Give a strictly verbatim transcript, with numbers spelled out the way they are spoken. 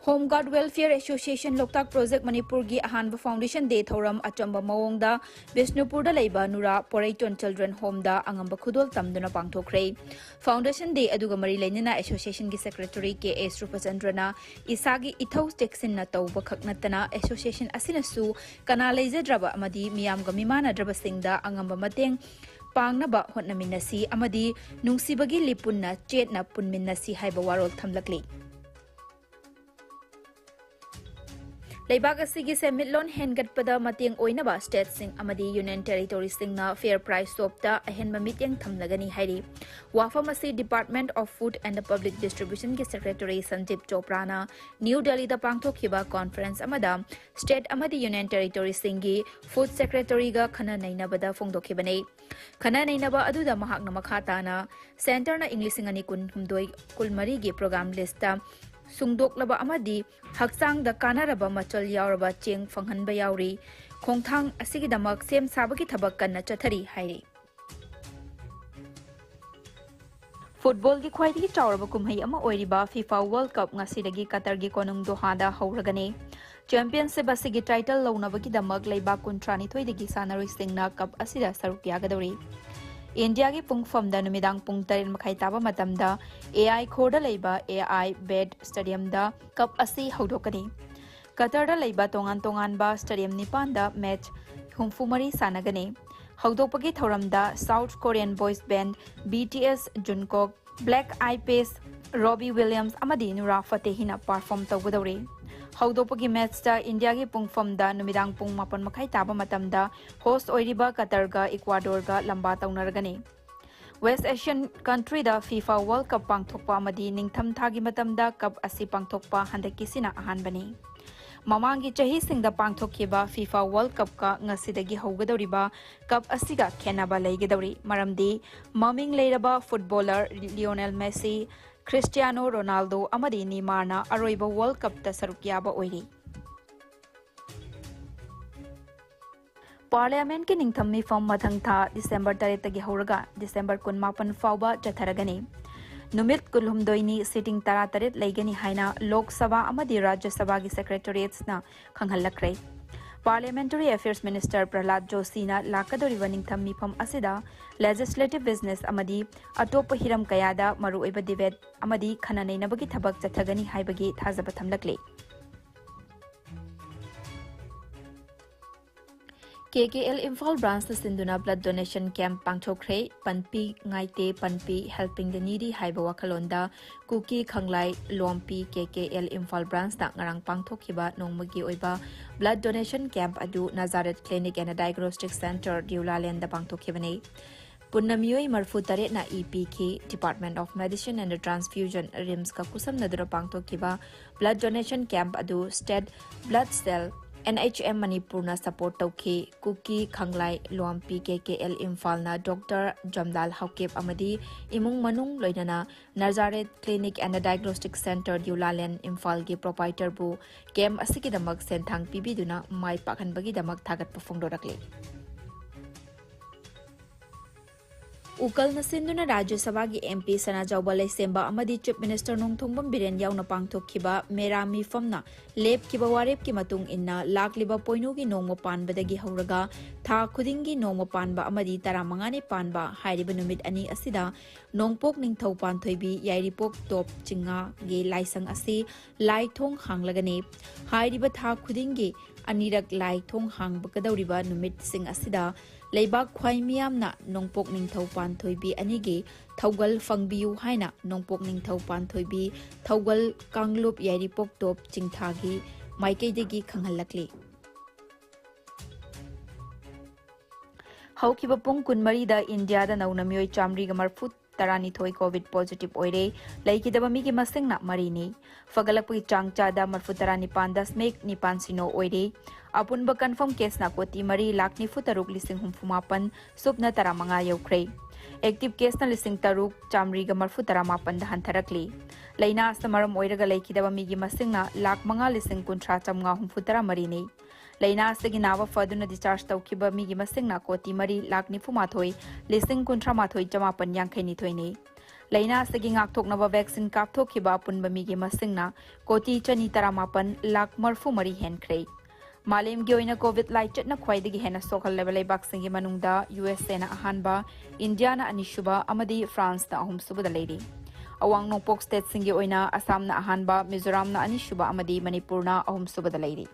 Home Guard Welfare Association Loktak Project ꯃꯅꯤꯄꯨꯔꯒꯤ ꯑꯍꯥꯟꯕ Foundation Day ꯊꯧꯔꯝ ꯑꯆꯝꯕ ꯃꯑꯣꯡꯗ ꯕꯤꯁꯅꯨꯄꯨꯔꯗ ꯂꯩꯕ ꯅꯨꯔꯥ ꯄꯣꯔꯩꯇꯣꯟ Children Homeꯗ ꯑꯉꯝꯕ ꯈꯨꯗꯣꯜ ꯇꯝꯗꯨꯅ ꯄꯥꯡꯊꯣꯛꯈ꯭ꯔꯦ꯫ Foundation Day ꯑꯗꯨꯒ ꯃꯔꯤ ꯂꯩꯅꯅ Associationꯒꯤ Secretary ꯀꯦ ꯑꯦꯁ ꯔꯨꯄꯆꯟꯗ꯭ꯔꯅ ꯏꯁꯥꯒꯤ ꯏꯊꯧ ꯆꯦꯛꯁꯤꯟꯅ ꯇꯧꯕ ꯈꯛ ꯅꯠꯇꯅ Association ꯑꯁꯤꯅꯁꯨ ꯀꯅꯥ ꯂꯩꯖꯗ꯭ꯔꯕ ꯑꯃꯗꯤ ꯃꯤꯌꯥꯝꯒ ꯃꯤꯃꯥꯟꯅꯗ꯭ꯔꯕꯁꯤꯡꯗ ꯑꯉꯝꯕ ꯃꯇꯦꯡ ꯄꯥꯡꯅꯕ ꯍꯣꯠꯅꯃꯤꯟꯅꯁꯤ ꯑꯃꯗꯤ ꯅꯨꯡꯁꯤꯕꯒꯤ ꯂꯤꯄꯨꯟꯅ ꯆꯦꯠꯅ ꯄꯨꯟꯃꯤꯟꯅꯁꯤ ꯍꯥꯏꯕ ꯋꯥꯔꯣꯜ ꯊꯝꯂꯛꯂꯤ꯫ ꯂꯩꯕꯥꯛ ꯑꯁꯤꯒꯤ ꯁꯦꯟꯃꯤꯠꯂꯣꯟ ꯍꯦꯟꯒꯠꯄꯗ ꯃꯇꯦꯡ ꯑꯣꯏꯅꯕ stateꯁꯤꯡ ꯑꯃꯗꯤ Union Territoryꯁꯤꯡꯅ Fair Price Shopꯇ ꯑꯍꯦꯟꯕ ꯃꯤꯠꯌꯦꯡ ꯊꯝꯂꯒꯅꯤ ꯍꯥꯏꯔꯤ꯫ ꯋꯥꯐꯝ ꯑꯁꯤ Department of Food and Public Distributionꯒꯤ Secretary ꯁꯟꯖꯤꯞ ꯆꯣꯄ꯭ꯔꯥꯅ ꯅ꯭ꯌꯨ ꯗꯦꯜꯂꯤꯗ ꯄꯥꯡꯊꯣꯛꯈꯤꯕ conference ꯑꯃꯗ state ꯑꯃꯗꯤ Union Territoryꯁꯤꯡꯒꯤ Food Secretaryꯒ ꯈꯟꯅ ꯅꯩꯅꯕꯗ ꯐꯣꯡꯗꯣꯛꯈꯤꯕꯅꯤ꯫ ꯈꯟꯅ ꯅꯩꯅꯕ ꯑꯗꯨꯗ ꯃꯍꯥꯛꯅ ꯃꯈꯥ ꯇꯥꯅ Centreꯅ ꯏꯪ ꯂꯤꯁꯤꯡ ꯑꯅꯤ ꯀꯨꯟꯍꯨꯝꯗꯣꯏ ꯀꯨꯟꯃꯔꯤꯒꯤ program listꯇ ꯁꯨꯡꯗꯣꯛꯂꯕ ꯑꯃꯗꯤ ꯍꯛꯆꯥꯡꯗ ꯀꯥꯟꯅꯔꯕ ꯃꯆꯜ ꯌꯥꯎꯔꯕ ꯆꯦꯡ ꯐꯪꯍꯟꯕ ꯌꯥꯎꯔꯤ꯫ ꯈꯣꯡꯊꯥꯡ ꯑꯁꯤꯒꯤꯗꯃꯛ ꯁꯦꯝ ꯁꯥꯕꯒꯤ ꯊꯕꯛ ꯀꯟꯅ ꯆꯠꯊꯔꯤ ꯍꯥꯏꯔꯤ꯫ Footballꯒꯤ ꯈ꯭ꯋꯥꯏꯗꯒꯤ ꯆꯥꯎꯔꯕ ꯀꯨꯝꯍꯩ ꯑꯃ ꯑꯣꯏꯔꯤꯕ FIFA World Cup ꯉꯁꯤꯗꯒꯤ ꯀꯇꯔꯒꯤ ꯀꯣꯅꯨꯡ ꯗꯣꯍꯥꯗ ꯍꯧꯔꯒꯅꯤ꯫ Championship ꯑꯁꯤꯒꯤ title ꯂꯧꯅꯕꯒꯤꯗꯃꯛ ꯂꯩꯕꯥꯛ ꯀꯨꯟꯊ꯭ꯔꯥꯅꯤꯊꯣꯏꯗꯒꯤ ꯁꯥꯟꯅꯔꯣꯏꯁꯤꯡꯅ cup ꯑꯁꯤꯗ ꯁꯔꯨꯛ ꯌꯥꯒꯗꯧꯔꯤ꯫ ꯏꯟꯗꯤꯌꯥꯒꯤ ꯄꯨꯡꯐꯝꯗ ꯅꯨꯃꯤꯗꯥꯡ ꯄꯨꯡ ꯇꯔꯦꯠ ꯃꯈꯥꯏ ꯇꯥꯕ ꯃꯇꯝꯗ ꯑꯦ ꯑꯥꯏ ꯈꯣꯔꯗ ꯂꯩꯕ ꯑꯦ ꯑꯥꯏ ꯕꯦꯠ Stadiumꯗ cup ꯑꯁꯤ ꯍꯧꯗꯣꯛꯀꯅꯤ꯫ ꯀꯇꯔꯗ ꯂꯩꯕ ꯇꯣꯉꯥꯟ ꯇꯣꯉꯥꯟꯕ stadium ꯅꯤꯄꯥꯟꯗ match ꯍꯨꯝꯐꯨ ꯃꯔꯤ ꯁꯥꯟꯅꯒꯅꯤ꯫ ꯍꯧꯗꯣꯛꯄꯒꯤ ꯊꯧꯔꯝꯗ South Korean boys band BTS Jungkook, Black Eyed Peas, Robbie Williams ꯑꯃꯗꯤ ꯅꯨꯔꯥ ꯐꯇꯦꯍꯤꯅ perform ꯇꯧꯒꯗꯧꯔꯤ꯫ ꯍꯧꯗꯣꯛꯄꯒꯤ matchꯇ ꯏꯟꯗꯤꯌꯥꯒꯤ ꯄꯨꯡꯐꯝꯗ ꯅꯨꯃꯤꯗꯥꯡ ꯄꯨꯡ ꯃꯥꯄꯟ ꯃꯈꯥꯏ ꯇꯥꯕ ꯃꯇꯝꯗ host ꯑꯣꯏꯔꯤꯕ ꯀꯇꯔꯒ Ecuadorꯒ ꯂꯝꯕꯥ ꯇꯧꯅꯔꯒꯅꯤ꯫ West Asian countryꯗ FIFA World Cup ꯄꯥꯡꯊꯣꯛꯄ ꯑꯃꯗꯤ ꯅꯤꯡꯊꯝ ꯊꯥꯒꯤ ꯃꯇꯝꯗ cup ꯑꯁꯤ ꯄꯥꯡꯊꯣꯛꯄ ꯍꯟꯗꯛꯀꯤꯁꯤꯅ ꯑꯍꯥꯟꯕꯅꯤ꯫ ꯃꯃꯥꯡꯒꯤ ꯆꯍꯤꯁꯤꯡꯗ ꯄꯥꯡꯊꯣꯛꯈꯤꯕ FIFA World Cupꯀ ꯉꯁꯤꯗꯒꯤ ꯍꯧꯒꯗꯧꯔꯤꯕ cup ꯑꯁꯤꯒ ꯈꯦꯠꯅꯕ ꯂꯩꯒꯗꯧꯔꯤ, ꯃꯔꯝꯗꯤ ꯃꯃꯤꯡ ꯂꯩꯔꯕ footballer Lionel Messi, Cristiano Ronaldo ꯑꯃꯗꯤ Neymarꯅ ꯑꯔꯣꯏꯕ World Cupꯇ ꯁꯔꯨꯛ ꯌꯥꯕ ꯑꯣꯏꯔꯤ꯫ Parliamentꯀꯤ ꯅꯤꯡꯊꯝ ꯃꯤꯐꯝ ꯃꯊꯪ ꯊꯥ December ꯇꯔꯦꯠꯇꯒꯤ ꯍꯧꯔꯒ December ꯀꯨꯟꯃꯥꯄꯟ ꯐꯥꯎꯕ ꯆꯠꯊꯔꯒꯅꯤ꯫ ꯅꯨꯃꯤꯠ ꯀꯨꯟꯍꯨꯝꯗꯣꯏꯅꯤ, ꯁꯤꯇꯤꯡ ꯇꯔꯥꯇꯔꯦꯠ ꯂꯩꯒꯅꯤ ꯍꯥꯏꯅ ꯂꯣꯛ ꯁꯚꯥ ꯑꯃꯗꯤ ꯔꯥꯖ꯭ꯌ ꯁꯚꯥꯒꯤ ꯁꯦꯀ꯭ꯔꯦꯇꯔꯤꯌꯦꯠꯁꯅ ꯈꯪꯍꯜꯂꯛꯈ꯭ꯔꯦ꯫ Parliamentary Affairs Minister ꯄ꯭ꯔꯍꯂꯥꯗ ꯖꯣꯁꯤꯅ ꯂꯥꯛꯀꯗꯧꯔꯤꯕ ꯅꯤꯡꯊꯝ ꯃꯤꯐꯝ ꯑꯁꯤꯗ legislative business ꯑꯃꯗꯤ ꯑꯇꯣꯞꯄ ꯍꯤꯔꯝ ꯀꯌꯥꯗ ꯃꯔꯨꯑꯣꯏꯕ debate ꯑꯃꯗꯤ ꯈꯟꯅ ꯅꯩꯅꯕꯒꯤ ꯊꯕꯛ ꯆꯠꯊꯒꯅꯤ ꯍꯥꯏꯕꯒꯤ ꯊꯥꯖꯕ ꯊꯝꯂꯛꯂꯤ꯫ ꯀꯦ ꯀꯦ ꯑꯦꯜ ꯏꯝꯐꯥꯜ ꯕ꯭ꯔꯥꯟꯁꯅ ꯁꯤꯟꯗꯨꯅ blood donation camp ꯄꯥꯡꯊꯣꯛꯈ꯭ꯔꯦ꯫ ꯄꯟꯄꯤ ꯉꯥꯏꯇꯦ, ꯄꯟꯄꯤ Helping the Needy ꯍꯥꯏꯕ ꯋꯥꯈꯜꯂꯣꯟꯗ ꯀꯨꯀꯤ ꯈꯪꯂꯥꯏ ꯂꯣꯝꯄꯤ ꯀꯦ ꯀꯦ ꯑꯦꯜ ꯏꯝꯐꯥꯜ ꯕ꯭ꯔꯥꯟꯁꯅ ꯉꯔꯥꯡ ꯄꯥꯡꯊꯣꯛꯈꯤꯕ ꯅꯣꯡꯃꯒꯤ ꯑꯣꯏꯕ blood donation camp ꯑꯗꯨ Nazareth Clinic and Diagnostic Centre, ꯗꯤꯎꯂꯥꯂꯦꯟꯗ ꯄꯥꯡꯊꯣꯛꯈꯤꯕꯅꯤ꯫ ꯄꯨꯟꯅ ꯃꯤꯑꯣꯏ ꯃꯔꯤꯐꯨ ꯇꯔꯦꯠꯅ ꯏ ꯄꯤꯈꯤ꯫ Department of Medicine and Transfusion, ꯔꯤꯝꯁꯀ ꯈꯨꯠꯁꯝꯅꯗꯨꯅ ꯄꯥꯡꯊꯣꯛꯈꯤꯕ blood donation camp ꯑꯗꯨ State Blood Cell, N H M ꯃꯅꯤꯄꯨꯔꯅ support ꯇꯧꯈꯤ꯫ ꯀꯨꯀꯤ ꯈꯪꯂꯥꯏ ꯂꯣꯝꯄꯤ ꯀꯦ ꯀꯦ ꯑꯦꯜ ꯏꯝꯐꯥꯜꯅ ꯗꯣꯛꯇꯔ ꯖꯝꯂꯥꯜ ꯍꯥꯎꯀꯤꯞ ꯑꯃꯗꯤ ꯏꯃꯨꯡ ꯃꯅꯨꯡ ꯂꯣꯏꯅꯅ Nazareth Clinic and Diagnostic Centre, ꯗꯤꯎꯂꯥꯂꯦꯟ, ꯏꯝꯐꯥꯜꯒꯤ proprietorꯕꯨ camp ꯑꯁꯤꯒꯤꯗꯃꯛ ꯁꯦꯟꯊꯥꯡ ꯄꯤꯕꯤꯗꯨꯅ ꯃꯥꯏ ꯄꯥꯛꯍꯟꯕꯒꯤꯗꯃꯛ ꯊꯥꯒꯠꯄ ꯐꯣꯡꯗꯣꯔꯛꯂꯤ꯫ ꯎꯀꯜꯅ ꯁꯤꯟꯗꯨꯅ ꯔꯥꯖ꯭ꯌ ꯁꯚꯥꯒꯤ M P ꯁꯅꯥꯖꯥꯎꯕ ꯂꯩꯁꯦꯝꯕ ꯑꯃꯗꯤ Chief Minister ꯅꯣꯡꯊꯣꯝꯕꯝ ꯕꯤꯔꯦꯟ ꯌꯥꯎꯅ ꯄꯥꯡꯊꯣꯛꯈꯤꯕ ꯃꯦꯔꯥ ꯃꯤꯐꯝꯅ ꯂꯦꯞꯈꯤꯕ ꯋꯥꯔꯦꯞꯀꯤ ꯃꯇꯨꯡ ꯏꯟꯅ ꯂꯥꯛꯂꯤꯕ ꯄꯣꯏꯅꯨꯒꯤ ꯅꯣꯡꯃ ꯄꯥꯟꯕꯗꯒꯤ ꯍꯧꯔꯒ ꯊꯥ ꯈꯨꯗꯤꯡꯒꯤ ꯅꯣꯡꯃ ꯄꯥꯟꯕ ꯑꯃꯗꯤ ꯇꯔꯥꯃꯉꯥꯅꯤ ꯄꯥꯟꯕ ꯍꯥꯏꯔꯤꯕ ꯅꯨꯃꯤꯠ ꯑꯅꯤ ꯑꯁꯤꯗ ꯅꯣꯡꯄꯣꯛ ꯅꯤꯡꯊꯧ ꯄꯥꯟꯊꯣꯏꯕꯤ ꯌꯥꯏꯔꯤꯄꯣꯛ ꯇꯣꯞ ꯆꯤꯡꯉꯥꯒꯤ ꯂꯥꯏꯁꯪ ꯑꯁꯤ ꯂꯥꯏ ꯊꯣꯡ ꯍꯥꯡꯂꯒꯅꯤ꯫ ꯍꯥꯏꯔꯤꯕ ꯊꯥ ꯈꯨꯗꯤꯡꯒꯤ ꯑꯅꯤꯔꯛ ꯂꯥꯏ ꯊꯣꯡ ꯍꯥꯡꯒꯗꯧꯔꯤꯕ ꯅꯨꯃꯤꯠꯁꯤꯡ ꯑꯁꯤꯗ ꯂꯩꯕꯥꯛ ꯈ꯭ꯋꯥꯏ ꯃꯤꯌꯥꯝꯅ ꯅꯣꯡꯄꯣꯛ ꯅꯤꯡꯊꯧ ꯄꯥꯟꯊꯣꯏꯕꯤ ꯑꯅꯤꯒꯤ ꯊꯧꯒꯜ ꯐꯪꯕꯤꯌꯨ ꯍꯥꯏꯅ ꯅꯣꯡꯄꯣꯛ ꯅꯤꯡꯊꯧ ꯄꯥꯟꯊꯣꯏꯕꯤ ꯊꯧꯒꯜ ꯀꯥꯡꯂꯨꯞ ꯌꯥꯏꯔꯤꯄꯣꯛ ꯇꯣꯞ ꯆꯤꯡꯊꯥꯒꯤ ꯃꯥꯏꯀꯩꯗꯒꯤ ꯈꯪꯍꯜꯂꯛꯂꯤ꯫ ꯍꯧꯈꯤꯕ ꯄꯨꯡ ꯀꯨꯟꯃꯔꯤꯗ ꯏꯟꯗꯤꯌꯥꯗ ꯅꯧꯅ ꯃꯤꯑꯣꯏ ꯆꯥꯃꯔꯤꯒ ꯃꯔꯤꯐꯨ ꯇꯔꯥꯅꯤꯊꯣꯏ COVID positive ꯑꯣꯏꯔꯦ꯫ ꯂꯩꯈꯤꯗꯕ ꯃꯤꯒꯤ ꯃꯁꯤꯡꯅ ꯃꯔꯤꯅꯤ꯫ ꯐꯒꯠꯂꯛꯄꯒꯤ ꯆꯥꯡ ꯆꯥꯗ ꯃꯔꯤꯐꯨ ꯇꯔꯥ ꯅꯤꯄꯥꯟ ꯗꯁꯃꯤꯛ ꯅꯤꯄꯥꯟ ꯁꯤꯅꯣ ꯑꯣꯏꯔꯦ꯫ ꯑꯄꯨꯟꯕ confirm caseꯅ ꯀꯣꯇꯤ ꯃꯔꯤ ꯂꯥꯈ ꯅꯤꯐꯨ ꯇꯔꯨꯛ ꯂꯤꯁꯤꯡ ꯍꯨꯝꯐꯨ ꯃꯥꯄꯟ ꯁꯨꯞꯅ ꯇꯔꯥꯃꯉꯥ ꯌꯧꯈ꯭ꯔꯦ꯫ Active caseꯅ ꯂꯤꯁꯤꯡ ꯇꯔꯨꯛ ꯆꯥꯃꯔꯤꯒ ꯃꯔꯤꯐꯨ ꯇꯔꯥ ꯃꯥꯄꯟꯗ ꯍꯟꯊꯔꯛꯂꯤ꯫ ꯂꯥꯏꯅꯥ ꯑꯁꯤꯅ ꯃꯔꯝ ꯑꯣꯏꯔꯒ ꯂꯩꯈꯤꯗꯕ ꯃꯤꯒꯤ ꯃꯁꯤꯡꯅ ꯂꯥꯈ ꯃꯉꯥ ꯂꯤꯁꯤꯡ ꯀꯨꯟꯊ꯭ꯔꯥ ꯆꯥꯃꯉꯥ ꯍꯨꯝꯐꯨ ꯇꯔꯥ ꯃꯔꯤꯅꯤ꯫ ꯂꯥꯏꯅꯥ ꯑꯁꯤꯒꯤ ꯅꯥꯕ ꯐꯗꯨꯅ discharge ꯇꯧꯈꯤꯕ ꯃꯤꯒꯤ ꯃꯁꯤꯡꯅ ꯀꯣꯇꯤ ꯃꯔꯤ ꯂꯥꯈ ꯅꯤꯐꯨ ꯃꯥꯊꯣꯏ ꯂꯤꯁꯤꯡ ꯀꯨꯟꯊ꯭ꯔꯥ ꯃꯥꯊꯣꯏ ꯆꯃꯥꯄꯟ ꯌꯥꯡꯈꯩ ꯅꯤꯊꯣꯏꯅꯤ꯫ ꯂꯥꯏꯅꯥ ꯑꯁꯤꯒꯤ ꯉꯥꯛꯊꯣꯛꯅꯕ vaccine ꯀꯥꯞꯊꯣꯛꯈꯤꯕ ꯑꯄꯨꯟꯕ ꯃꯤꯒꯤ ꯃꯁꯤꯡꯅ ꯀꯣꯇꯤ ꯆꯅꯤ ꯇꯔꯥꯃꯥꯄꯟ ꯂꯥꯈ ꯃꯔꯤꯐꯨ ꯃꯔꯤ ꯍꯦꯟꯈ꯭ꯔꯦ꯫ ꯃꯥꯂꯦꯝꯒꯤ ꯑꯣꯏꯅ COVID ꯂꯥꯏꯆꯠꯅ ꯈ꯭ꯋꯥꯏꯗꯒꯤ ꯍꯦꯟꯅ ꯁꯣꯛꯍꯜꯂꯕ ꯂꯩꯕꯥꯛꯁꯤꯡꯒꯤ ꯃꯅꯨꯡꯗ USAꯅ ꯑꯍꯥꯟꯕ, ꯏꯟꯗꯤꯌꯥꯅ ꯑꯅꯤꯁꯨꯕ ꯑꯃꯗꯤ ꯐ꯭ꯔꯥꯟꯁꯅ ꯑꯍꯨꯝꯁꯨꯕꯗ ꯂꯩꯔꯤ꯫ ꯑꯋꯥꯡ ꯅꯣꯡꯄꯣꯛ stateꯁꯤꯡꯒꯤ ꯑꯣꯏꯅ ꯑꯁꯥꯝꯅ ꯑꯍꯥꯟꯕ, ꯃꯤꯖꯣꯔꯥꯝꯅ ꯑꯅꯤꯁꯨꯕ ꯑꯃꯗꯤ ꯃꯅꯤꯄꯨꯔꯅ ꯑꯍꯨꯝꯁꯨꯕꯗ ꯂꯩꯔꯤ꯫